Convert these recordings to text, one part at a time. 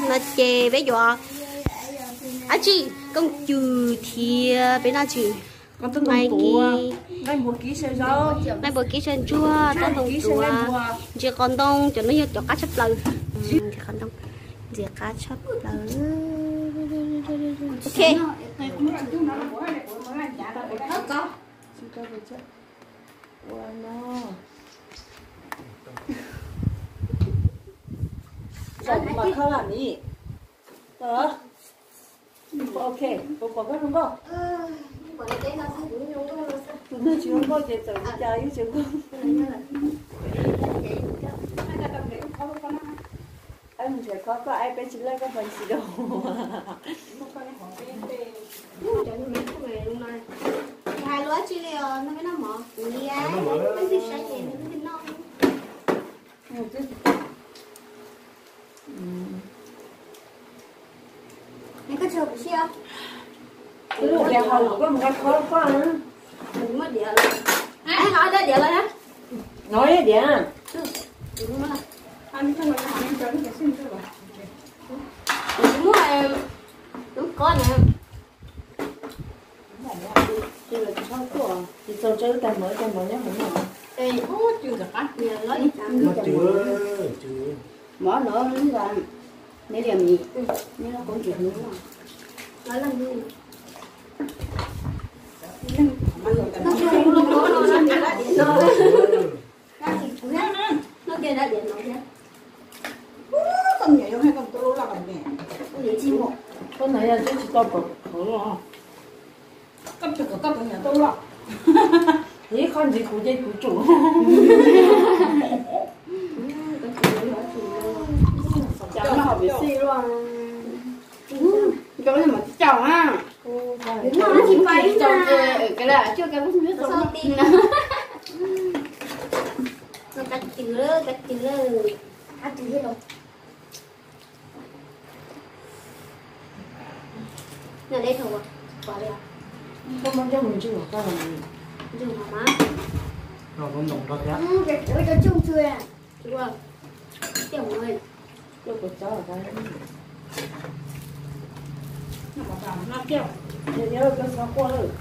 No ces peb yuav dab tsi, kooj cws thiab peb dab tsi, nqaij npua kib sab ntsuag, tob ntoo tuav, ntses qos ntoo, cov no yog cov qab tshaj plaws. Ntses qos ntoo, ntses qab tshaj plaws. Ok. Ok, puas pom koj zoo nkauj? Tus neeg tsis zoo nkauj ces txawm li cas yeej tsis zoo nkauj. Aib mus nrhiav khob koj, aib peb tsis laij koj npaj tsis rau. Hais lus dab tsi li os, noj peb noj mov kuv liab, leej twg saib ces leej twg noj. Koj tsis haus kuv siab. Twb tias haus koj mus nqa khob koj. Muaj diav lawm. Haus diav lawm na. No diav. Kuv tsis muaj lub khob na. Tsis txaus tso ib tag mov, ib tag mov nyob hauv no. Mov no, neb liam mis, neb lub koob ris hnub no. Koj na yog twb tsis tau pom qhov los. Ib qho ntxiv kuv ces kuv tsum. Cov no hom vim xij luaj. Cov no mas tsis caum na. Tsis caum ces ka la cuaj ka lub xib ti na. Ka cws lawm, ka cws lawm. Noj deb dhau, pom li os. Koj muab coj mus ntswj kom koj los ntswj mas mas. Noj koob ntoo koj thiab. Ua cov tsooj tsw. Tiaj mus. Coj kua txob los. Noj koj txhob quaj lawm.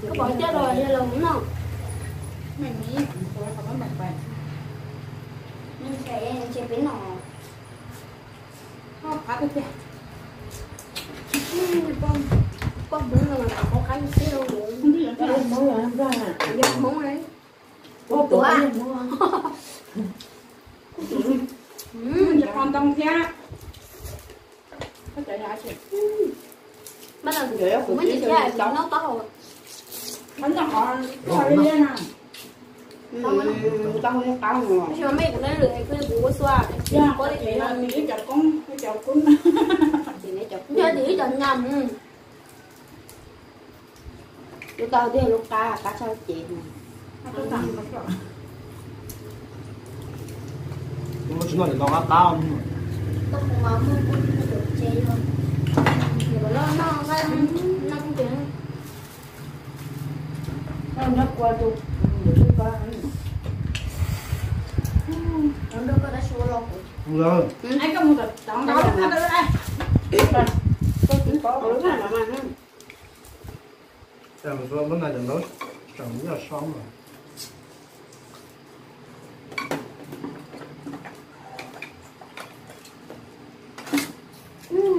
Koj pom tiaj los yog los mus noj. Meej me ib kuv qhov no pais. Ntshe peb noj. Pab tiag tiag. Poj Hmoob no mas qhov qab xwb los. Yog Hmoob li. Tuav. Ntshe qos ntoo thiab. Noj qos li na. Tab sis mas mej kuv ne lwm kuv ua xua, ib cov koob, ib cov kub, ib cov nyam. Lub taub hau twb yog lub qab, qab tshaj cev. Tsis noj ces tau qab qab. Noj kua tus nrog koj tab sis ua los kuv.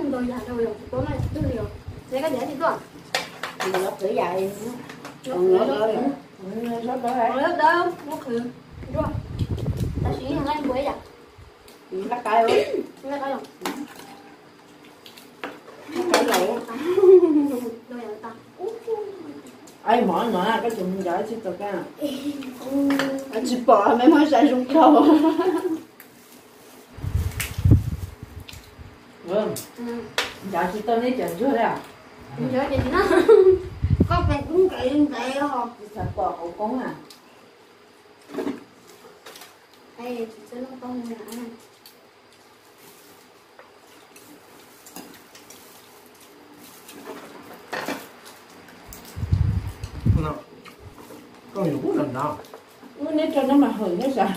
Ntau yam rau yus tsis paub noj yam twg li os. Neb koj ntiav tsis tuaj? Lawv qhwv yam li, lawv dawb dawb muab qhwv nruag. Tab sis yeej nqaij npua ib yam. Nqaij qaib, nqaij qaib los. Ntau yam tas. Ai mov no koj tseem mus ncav tsis tau koj. Tsis pom me muab sai zoo dhau. Ncav tsis tau neb cov ntsuag li. Ncav ces tsis noj. Koj pom kub nqaim nqaim os. Tsis xav pom hauv koob na. Tsis txawj noj tau na. Koj yuav kub nrov nrov. Neb rau neb mas hawm neb sav.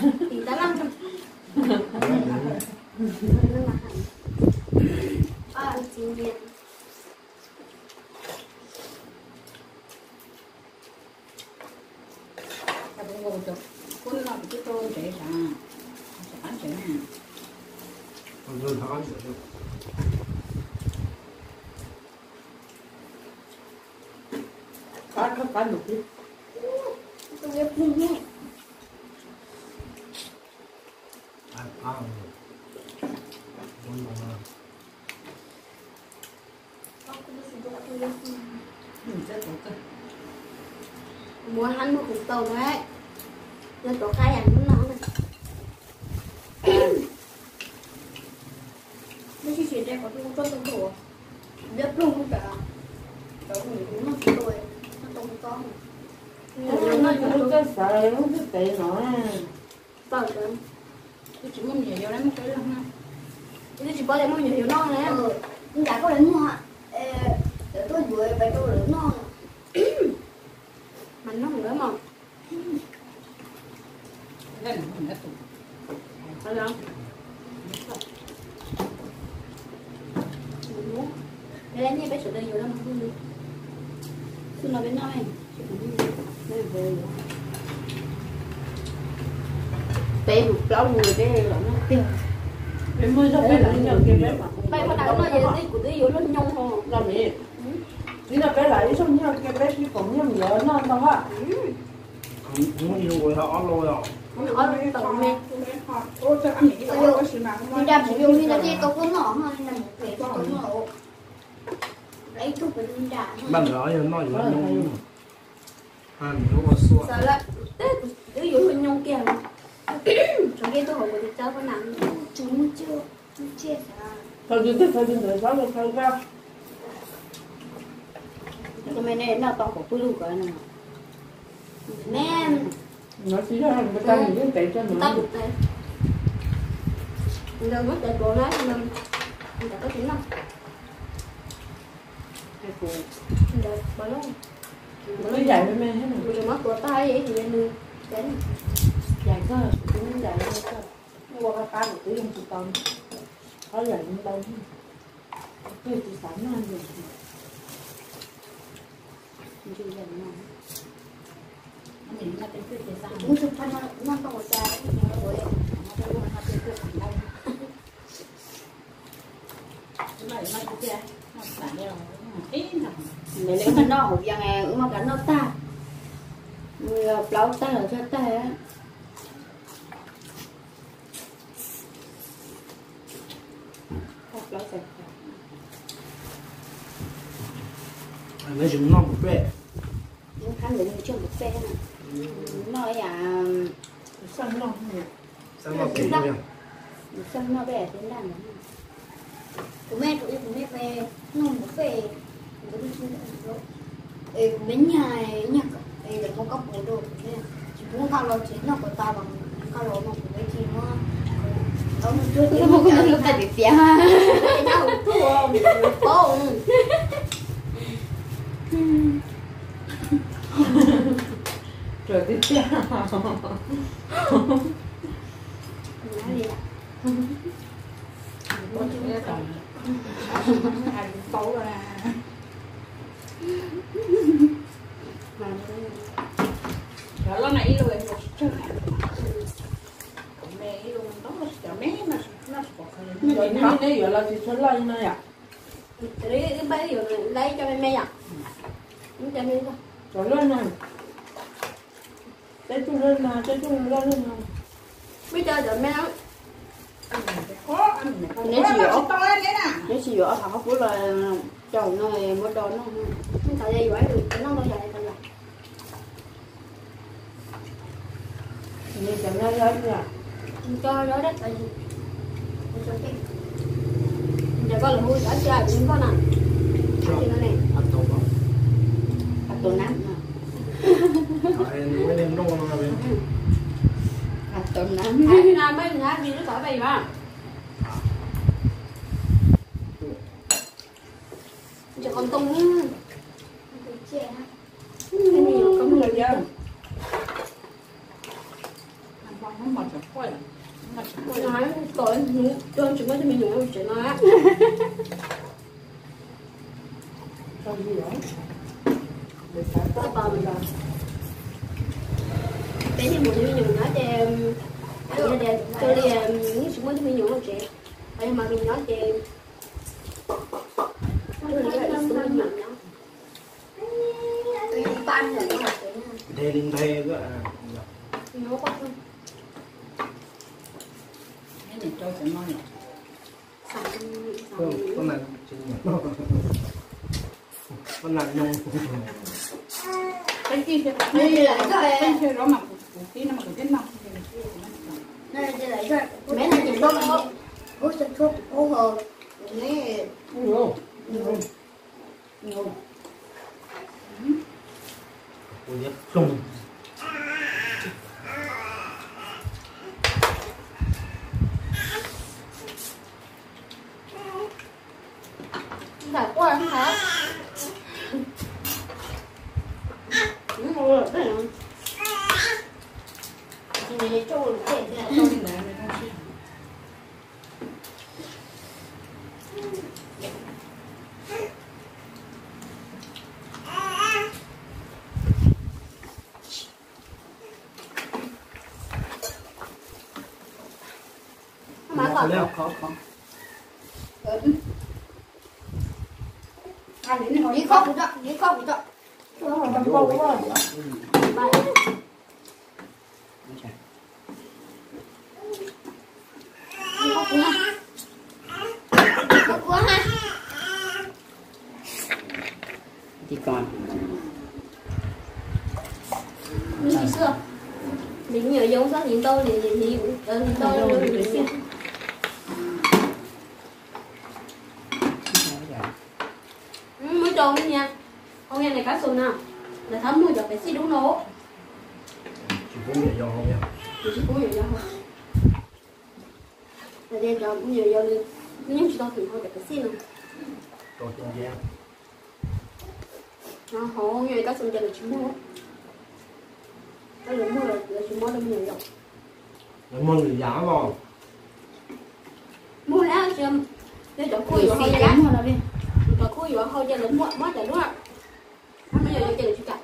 Muab hab muag kuv tau na, yog rov qab yam hnub no na. Tab sis tsis nte qhov twg kuv tso tau tus, nyob pluj tas, cov kuv noj tsis tau, noj tau kuv tso. Noj tsis tau txawj xav lub ntiaj teb no. Tsis muaj me nyuam yaus muaj peb leeg na. Twb tsis paub tias muaj me nyuam yaus noj na. Nram koj lawv muag, lawv tuaj yuav pais rau lawv noj. Mas noj lawv mas. Nyiaj peb sawv daws yuav los, xwb no peb noj. Peb mus plaub mus peb los noj tiag. Peb muaj zog peb lam nyob kiag peb mam, peb ua tas noj ces kuv twb yuav luag nyoog ho los mi. Ib no peb lam ib zog nyob kiag peb sib koom nyob mus yuav noj ntau hab. Mus yug ua ob lub os. Ob lub tau me. Nra mus yug li no ces tau koj noj ho, nra mus pem tau noj. Npaj ntawd yog noj yuav nyob. Xav lawm, twb yuav luag nyoog kiag. Tsoom kiag tuaj hauv kuv tus tsawb qhov na, tsis muaj tsiaj, muaj tsiaj xav. Thaum twg twb thaum twg ntawd xav los thaum kawg. Tus me ne noj tau kom pw lug kawg no. Me, no tsis yog tab kuv tes tso no. Ntawd muab cov tuav na, ntawd koj tsis noj. Ntawd pov loj, ntawd yaim me me, kuv tseem muab tuav tag ib yam nws yaim kawg, kuv yaim kawg. Ua qab qab kuv twb yeej tsis tau, qhov yaim ntau, twb tsis xav noj. Wb mas noj hauv vias, wb mas kav noj tag, plaub tag los tsawg tag. Noj mus pem, noj yam, noj pem, kuv me, kuv me noj mus pem, kuv me nyag, nyag, lawv muab koj puas rau kuv me, tsis pub nqa los tsis noj kom tas los nqa los no kuv me tsis muab, tau noj cuag tib muab koj lub koj tiag tiag, nyab hauv tuaj paub. Ruam tiag tiag. Cov loj na ib lub tsis tsawg, kuv me ib lub ntau, cov me no noj tsis pom qhov. Neb yuav los tsis tshua loj li no yom? Wb pab yuav lawv cov me me yom? Cov loj no, teb tsuj loj no, teb tsuj loj loj no. Muaj cov cov me, neb tsis yuav, neb tsis yuav ob phav qhov pub los coj no muab do noj. Thaum yuav noj ntau yam li tau yam. Ntawm koj lawv hu dab tsi, kuv yeej koj na. Dab tsi no ne? Hais tus nab no. Hais tus nab. Nab, nab, nab, nab, nab, nab. Ntses qos ntoo. Hnub tuaj tsis muaj tug me nyuam tsev no. Peb niag mus tug me nyuam nyob ces, tias Cau Lis yeej tsis muaj tug me nyuam tsev, mas nws nyob ces, nthe li nthe. Tiv ko. Nws tsis xwb. Nws me nyuam yau txhob hliv ntau li, hliv ntau li. Muab rau niag, hau niag kab xus na, lawv thab muag cov pes xij dub no. Tsis pub me nyuam yau hau. Cov me nyuam yau li, yeej tsis tau hwm hau cov pes xij no. Hau niag kab xus ces lawv tsis muag. Lawv muag, lawv tsis muab rau me nyuam yau. Lawv muag lwm yam los. Muag na, yog cov kuj yuav hau, cov kuj yuav hau ces lawv muab cov dub, me nyuam yau ces lawv tsis kam.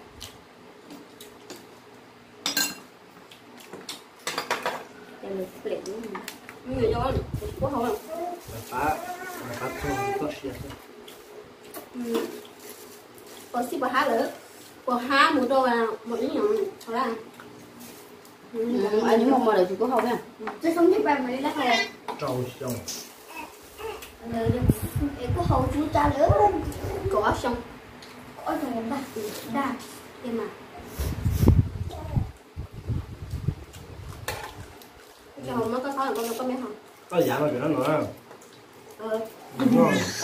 Me nyuam yau tsis pub hau. Pos xij pos hab lawm, pos hab mus rau mos ib nyom thaum lawm. Mus mos lawm tsis pub hau thiab. Rau xyoo. Es kuj hau tsub tsa lawm. Kaum ob xyoo. Ob xyoo dag dag tiag mas. Koj yav no tseem nyob no. Koj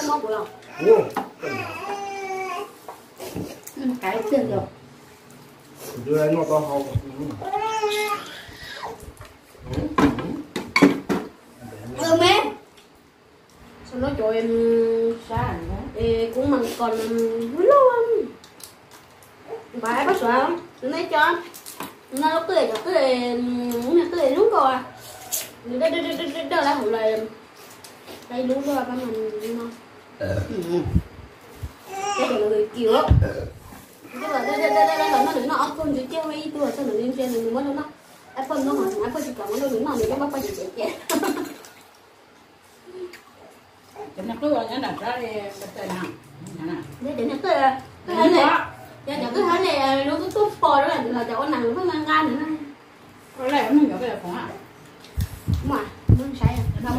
muab kuv los? Kuv twb noj tau hau. Ntawm no cov, kuv mas kom loj, npaj pab suav, nej cov, no lub qwj, cov qwj, qwj lub nkaus, nws dawb dawb dawb dawb dawb hauv lawm, ib lub luaj pab mas no. Tej zaum nws kiv, tej zaum nws noj ob tug ntsis ciaj ib tug txog nws ntsia nws muab rau noj, ib phoj noj, ib phoj tsis kam muab rau nws noj nws yeej muab poj cem cem. Cov niag qwj, cov niag qwj, yog cov qwj hab ne, lub tub tuaj pos lawm los cov ua nas lub nqa nqa ntawd na. Muaj, muaj saib, no,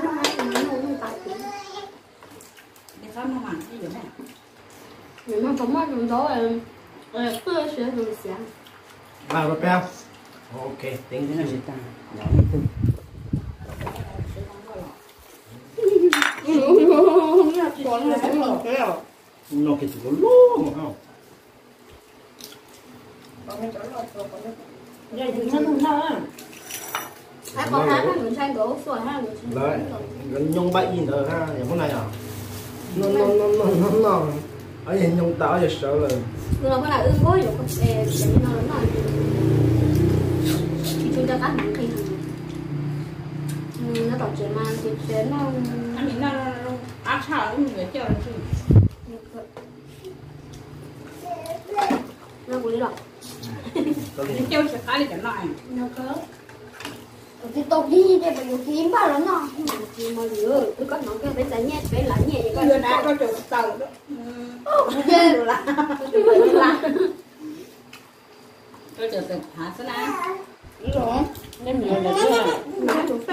muaj kawm lawv nug, nug tas kuv. Nws mas tau muaj tus ntau, qwj siav tus siav. No kiag tus loj loj. Lawv nyob npaj ib ntawd, yog muab na yog. No no no no no. Ob yog nyoog tas ob yog sawv lawm. Nws los poj na wb nquab yuav cov no los noj. Tsis tshua nco qab hmoov qis heev. Nyob tom tsev mas ces tsev noj. Ab tshaj wb mus yuav coj lawm. Noj kuv li los. Coj tsis qab li cov no. Kuv tsis tau kib ces yuav kib npaj los noj. Kib mos lwm, wb koj hnov koj peb txais nyiaj peb lav nyiaj es koj yuav dav koj caum taws. Koj caum taws phav xwb na. Tab sis,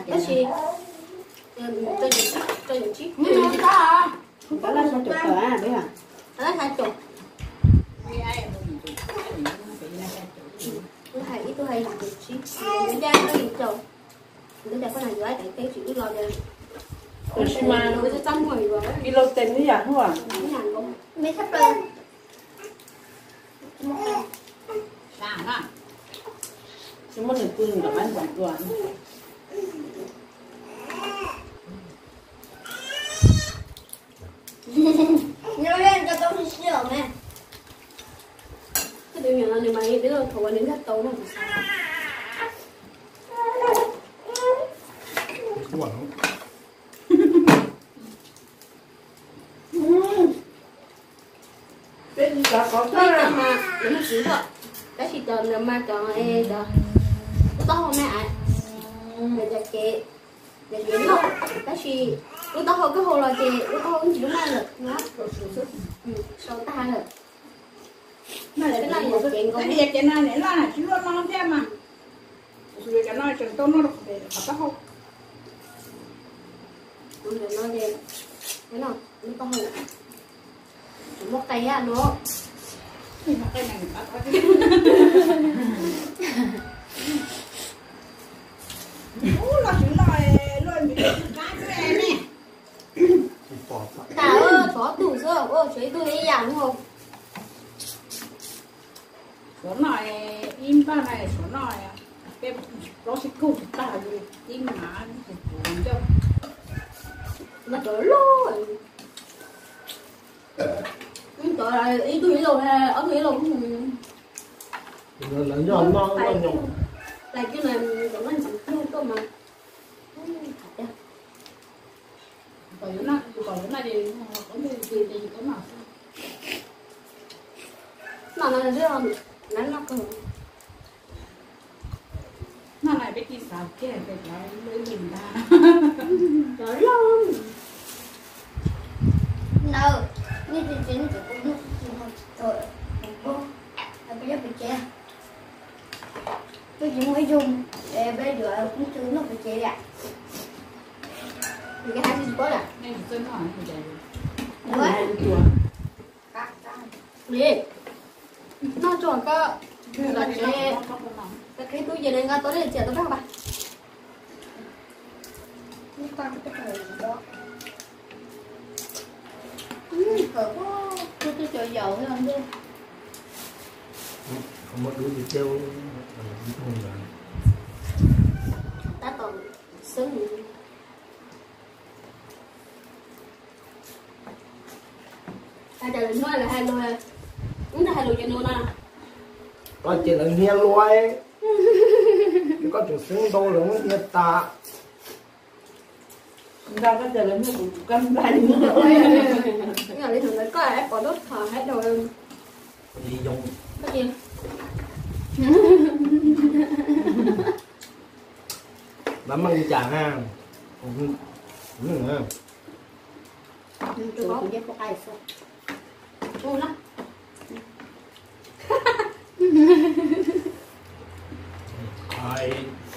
tab sis, ib tug hais yim caum tsib, ib tug hais yim caum, ntawd cas koj na yuav ib daim teb tsis wb los tias, tab sis mas txaj muag yuav ib los tes ib yam hub. Tsis muaj nws pw nws rov qab ntxeev dua. Koj tus me nyuam no nws mas yeej twb thaum uas nws nkag tau no. Tab sis cov ntawd mas cov, cov lub taub hau me, cov cev, cov cev loj, tab sis lub taub hau koj hau los ces lub taub hau yeej tsis lub naj lawm. Sau tag lawm. Cov no niam loj tsis luaj no thiab mas. Cov no tseem tau noj rau qhov taub hau. Kuv ntawm no ces, no, lub taub hau tsis muaj qe no. Ub, los tsis noj, luaj ntsis kab ne. Tas, tshuav ob tug xwb, ua tshuav ib tug ib yam no. Suav noj ib npaj na, suav noj peb plaub tsib kaug tag li tib mas ncauj. Noj cov loj, ib tug ib lo, ob tug ib lo. Lawv noj noj nyoos. Tais kiag na, cov noj ntxim pliag tuaj mas. Noj no, noj no peb cia xav kiag tias cov lub ib lwm ntag. Cov loj. Ntawd, nej tsis tsis nej tsis kuv noj, peb nyob pem tsev. Twb tsis muaj ib zaug, peb yuav kuv tsis noj pem tsev li. Nws hais tsis paub lawm. Li, noj tso koj los tsev, qhib tub ces nqa tau dej txias rau peb haus pas. Twb cov yaus. Tab tom xeeb. Hais tias lawv hnia lus, wb ntag hais lus ces nus na. Koj ces lawv hnia lus, koj tseem xeeb ntau lawv muab hnia tas. Nqa koj tias lawv muab kuv tus kab nplaig. Yog li ntawd koj pom lub thom hais rau li yoov. Mas meej li cas ha?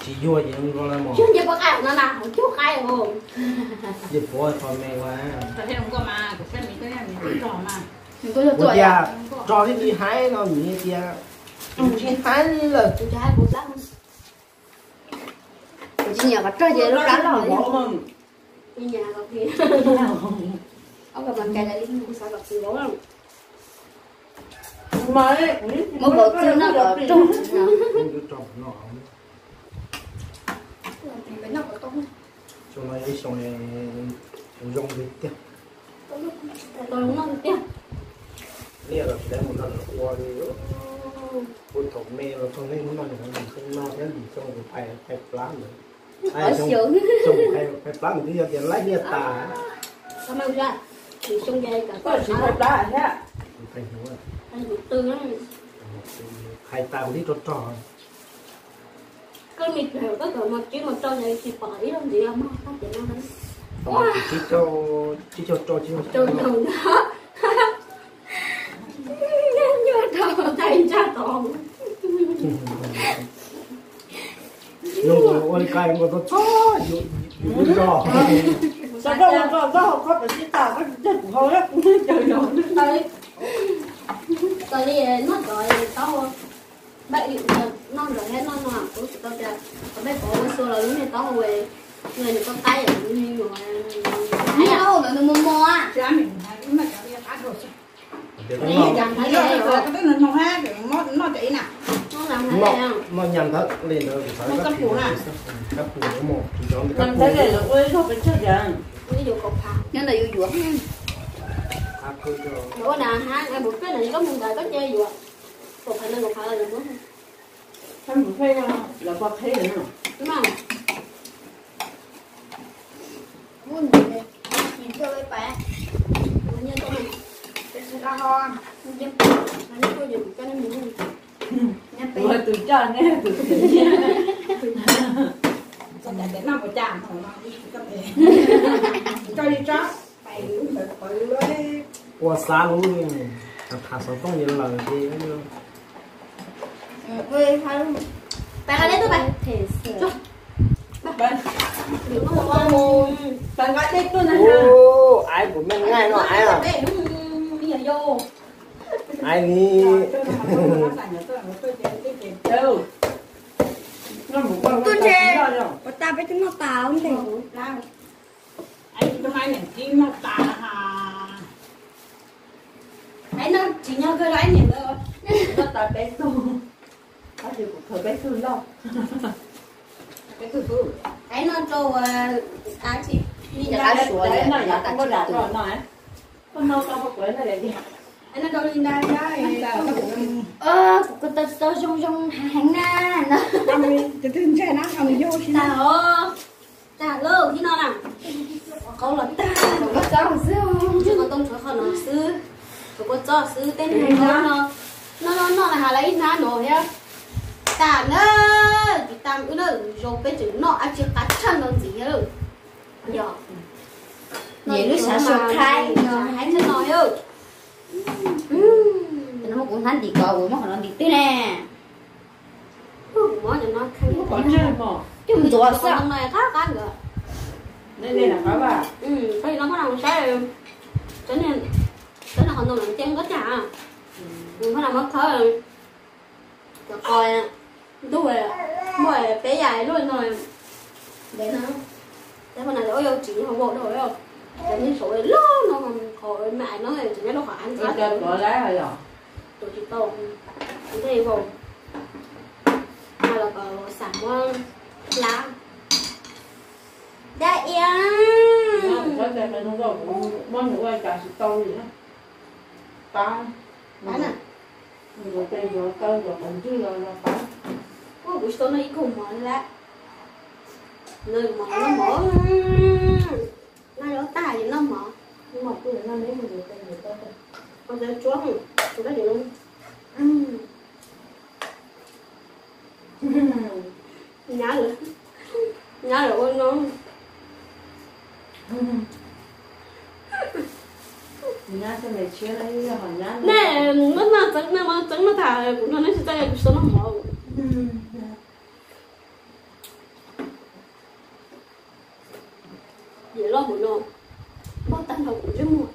Tsis yuag ces nko na mog. Cuag nce pov qab no na, cuag qaib. Ces puav qhov me ua. Ua cas rog tib tsis hais no, nws tias tsis hais li lawm. Kuv tsis nyiam qhov rog ces lub plab loj. Ob kas mas kais li kuv xav kom txiv vauv. Muab npaum txwg noj kom rog. Xyoo no yog ib xyoo zoo tiag. Tau zoo noj tiag. Liaj los tsis tau mus nrog lawv ua li. Kuv thaum me los txog niaj hnub no, noj thiab xyoo kuv phais plab ntawd. Xyoo phais plab ntawd twb yog tias laib liaj tas. Phais tas kuv twb rog rog. Koj me plam koj kom mos tsib mos rau ces tsis pom ib leeg ntxiv mog, koj tias no. Tsib caug rau, tsib caug rau, tsib caug rau. Nyuaj rau thaij ntsaj tod. Zoo ua li kais nkaus txog txog yus lub zog. Txog txog txog txog koj pem sib tas koj tsis cog kuv hau, kuv twb cog yog. Txog li noj tod taub hau, npaj noj ntawd thiab noj no kuv tsis tau tias qhov peb pov ua xua los lub niag taub hau nws koj qaib nws nyuam. Taub hau ntawd nws mos mos. Noj nyam ntawd li ntawd, kab pus mus, kab pus mus, kab pus mus. Nyob ntawd yuav yuav. Ua na ha, mus peb na koj mus ntawd koj cia yuav. Kaum phav no kaum phav los muab. Lawv pov qheb lawm no. Ua tus coj ne tus twm nyiaj. Ua xav lub, tham xov tooj ces lawm ces. Aiv kuv meej nqaij no aiv. Aiv li. Tus ntshe, ua tas peb twb noj tas ntej. Aiv no tsis nyob kawg rau aiv niam lawv. Noj tas peb tug, tab sis kuv khaws peb tug loj. Aiv no rau ab tsi, li nta suav no, koj noj tau koj kuv noj. Aiv no rau li nta, kuv ko taw tsis tau zoo zoo heev na no. Tus twg ntshai na, nws yog tsis tag os. Tag lawm, ib no na. Qhov los tag, qhov txob xwb, ntshe qhov tau ntshav qhov no xwb, qhov kua txob xwb, tej neeg no, no no no na has lawv ib hnab no thiab. Tag na, tsis tag wb na, zoo peb tseem noj ab tsi qab tshaj no ntxiv thiab lawm. Yog, lub sab sua khaib no hais tshaj no thiab. Kuv hnab ntim ko, kuv muab qhov no ntim twg ne. Coj mus ntxuav xwb. Qab qab nkawd. Qhov no koj na saib, saib qhov no ces nqaij cas, qhov no muab khawb, cov qos ntuj muaj peb yam luaj no. Ntev no, tab qhov no ua yau tsis ho vau dhau, cov niag saum loj no, qhov me ais no tsis nyob rau qhov av ntxhab. Tuav tsis tau, ntej vau. Los kom xam muab hlab. Da ia. Muab nws ua cas tsis tau li. Pab, pab na. Ntxuav tes ntxuav taw ntxuav qhov ntswg los los pab. Kuv tsis tau noj ib kaug mov li lawm. Noj mov, noj mov. Noj yuav tag ces noj mov. Noj mov kuj yuav noj neb mus ntxuav tes ntxuav taw. Ua tsuab, tus kab tis no. Nyab lawm, nyab lawm ua no. Nej muab noj txeeb, nej muab txeeb noj tag kuv nrog nej tsis txawj, kuv tsis tau noj mov. Yam loj hauv no, npog tag nrho kuv ntsej muag.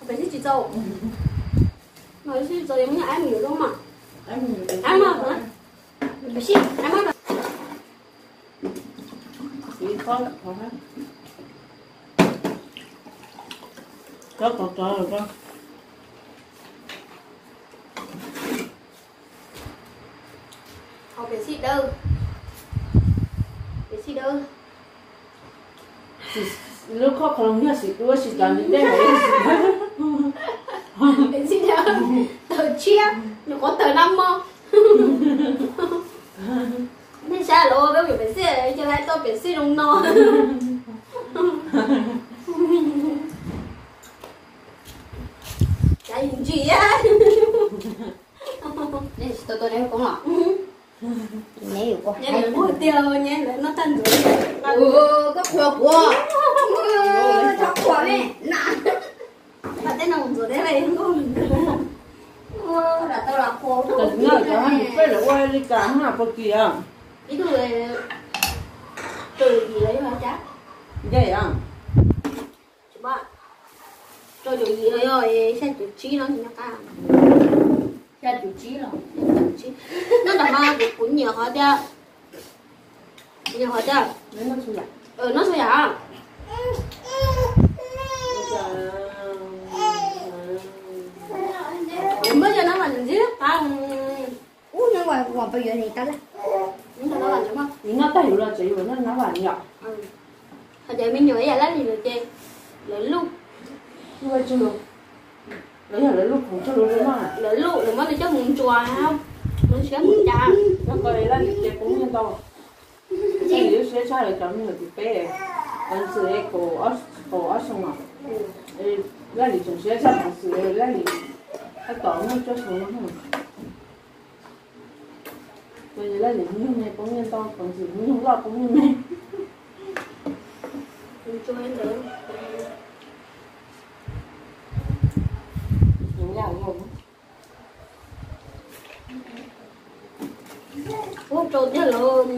Pem tsis txaus, no tsis txaus, muab aib mus yuav zoo mas. Aib mas, pem tsis, aib mas. Cov tod rov rau. Hau pem xij dawb. Pem xij dawb. Lub khob qhov loo yog xim dua xim tod nws dej lawm. Pem xij dawb. Tawm tshiab, nws qhuav tawm na mog. Nej saib los peb yuav pem xij, coj laiv tau pem xij zoo no. Cav yim ntsis. Nej tsis tau tua neb poob los? Neb yuav ua neb lawv muag tiag, neb lawv noj tag ntxuav. Koj qhuas kuv, koj qhuas ne na. Mas tej no ntxuav teb lawm nkauj. Lam tau los qhuas. Cov no cov haj yus peb lawv ua li cas haj puas kis os? Ib tug rau yim los yog cas? Nce os. Tsis paub, rau caum yim los yog xya caum tsib no tsis nco qab. Xya caum tsib los xya caum tsib. Noj nram no kuv, kuv nyiam qhov tias, kuv nyiam qhov tias noj txhua yam. Noj txhua yam. Muab cov no mas nws ntxim qab. Ub, nyob ua peb yuav ni tab laj. Nws noj tag yus los tsev yus noj nab vam yom. Hos cov me nyuam ib yam laj lim lawm ces lawv luj, luj ua tsaug, lawv yog lawv luj khoom tsaug lawv luj, lawv muab nws coj mus ntsuas, lawv siab mus cas. Koj koj laj lim ces poob nyiaj ntau. Laj lim lub siab tshaj lawv cov me nyuam tim peb, Qhov Ntxwm kaum ob xyoos os. Laj lim tseem siab tshaj Qhov Ntxwm, laj lim tab tom muaj cuaj xyoo no. Laj lim hnub nyoog me poob nyiaj ntau, Qhov Ntxwm hnub nyoog loj poob nyiaj me. Ua rau tiag lauj.